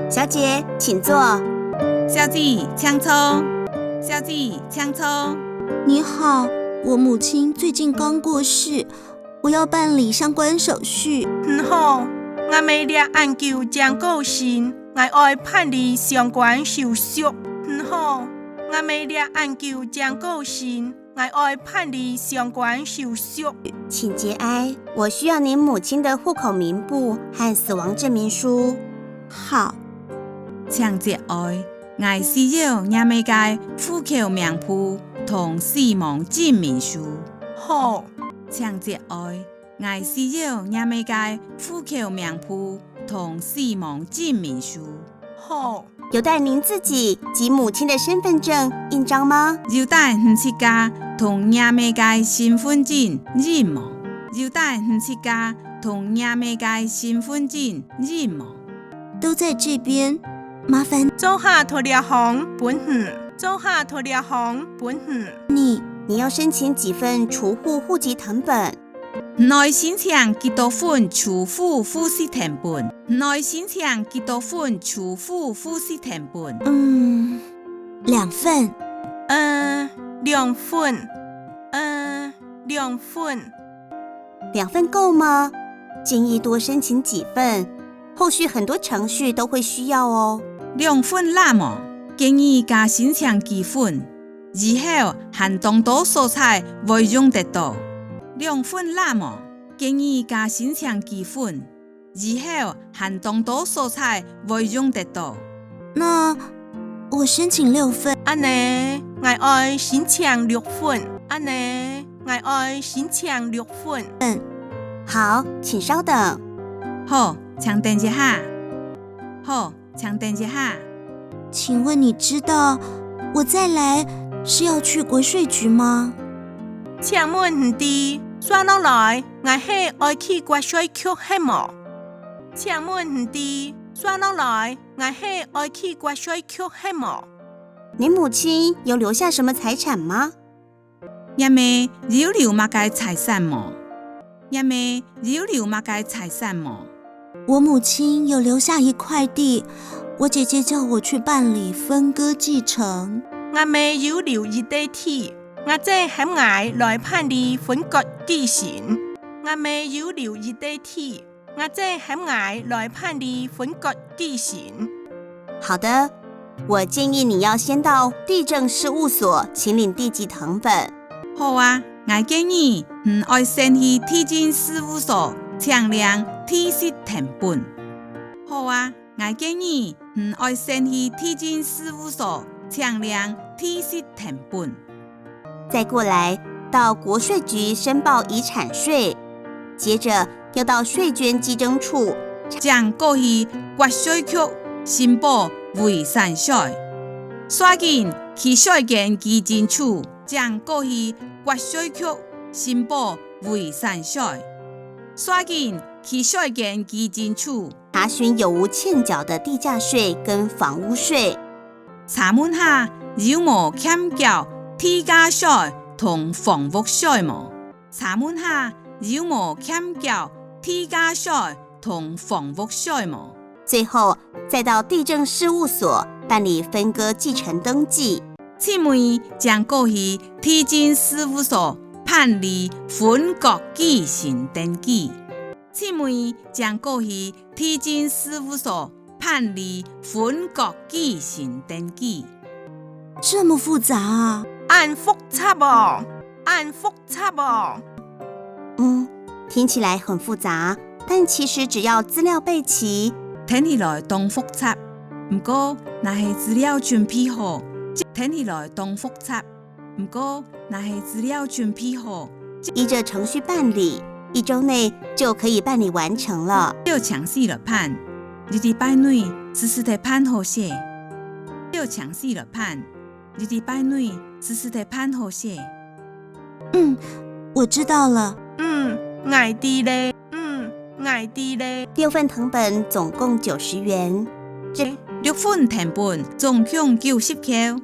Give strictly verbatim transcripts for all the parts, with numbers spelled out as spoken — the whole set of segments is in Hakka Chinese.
小姐，請坐。小姐，請坐。小姐，請坐。你好，我母亲最近刚过世，我要办理相关手续。你好，吾姆這恁久正過身，𠊎愛辦理相關手續。你好，吾姆這恁久正過身， 𠊎愛辦理相關手續。請節哀，我需要您母親的户口名簿和死亡證明書。好。請節哀，𠊎需要若姆个户口名簿同死亡證明書。好。請節哀，𠊎需要若姆个户口名簿同死亡證明書。好。 有帶您自己及母親的身分證印章嗎？有帶你自家同若姆个身分證印無？有帶你自家同若姆个身分證印無？都在这边，麻烦。做下在這項分你，做下在這項分你。你，你要申請幾份除戶戶籍謄本？ 你愛申請幾多份除戶戶籍謄本？你愛申請幾多份除戶戶籍謄本？嗯，兩份。呃，兩份。呃，兩份。兩份夠嗎？建議多申請幾份，後續很多程序都會需要哦。兩份罅無？建議加申請幾份，以後還當多所在會用得到。兩份罅無？ 建議加申請幾份，以後還當多所在會用得到。那我申請六份。恁呢，𠊎愛申請六份。恁呢，𠊎愛申請六份。嗯。好，請稍等。好，請等一下。好， 請等一下。請問你知道我再來是要去國稅局嗎？請問你知，紲落來𠊎係愛去國稅局係無？請問你知，紲落來𠊎係愛去國稅局係無？您母親有留下什麼財產嗎？ 若姆有留麼个財產無？若姆有留麼个財產無？我母親有留下一塊地，我姐姐叫我去辦理分割繼承。吾姆有留一塊地，吾姊喊𠊎來辦理分割繼承。吾姆有留一塊地， 吾姊喊𠊎來辦理分割繼承。好的，我建議你要先到地政事務所請領地籍謄本。好啊，𠊎建議你愛先去地政事務所請領地籍謄本。好啊，𠊎建議你愛先去地政事務所請領地籍謄本。 再過來到國稅局申報遺產稅，接著又到稅捐稽徵處，正過去國稅局申報遺產稅，煞緊去稅捐稽徵處，正過去國稅局申報遺產稅，煞緊去稅捐稽徵處，查詢有無欠繳的地價稅跟房屋稅。 查問下有無欠繳地價稅同房屋稅無？查問下有無欠繳地價稅同房屋稅無？最後再到地政事務所辦理分割繼承登記。最尾正過去地政事務所辦理分割繼承登記。最尾正過去地政事務所辦理分割繼承登記。這麼複雜啊！恁複雜哦，恁複雜哦。嗯，聽起來很複雜，但其實只要資料備齊，聽起來當複雜，毋過若係資料準備好，聽起來當複雜， 毋過，若係資料準備好，依著程序辦理，一週內就可以辦理完成了。照程序來辦，一禮拜內就使得辦好勢。照程序來辦，一禮拜內就使得辦好勢。嗯，我知道了。嗯，𠊎知咧。嗯，𠊎知咧。六份謄本總共九十元。這，六份謄本總共九十箍。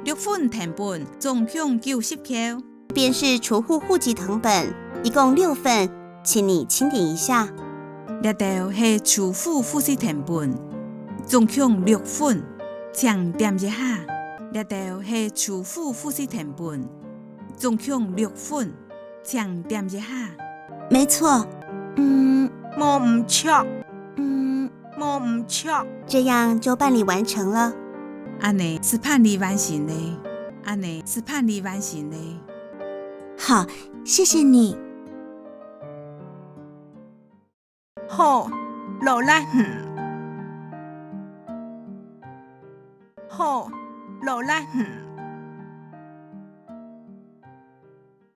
六份謄本總共九十箍。這邊是除戶戶籍謄本，一共六份，請你清點一下。這兜係除戶戶籍謄本，總共六份，請點一下。這兜係初步複習謄本，總共六份，請點一下。沒錯。嗯，無毋著。嗯，無毋著。這樣就辦理完成了。恁呢就辦理完成了。恁呢就辦理完成了。好，謝謝你。好，勞力你。好，勞力你。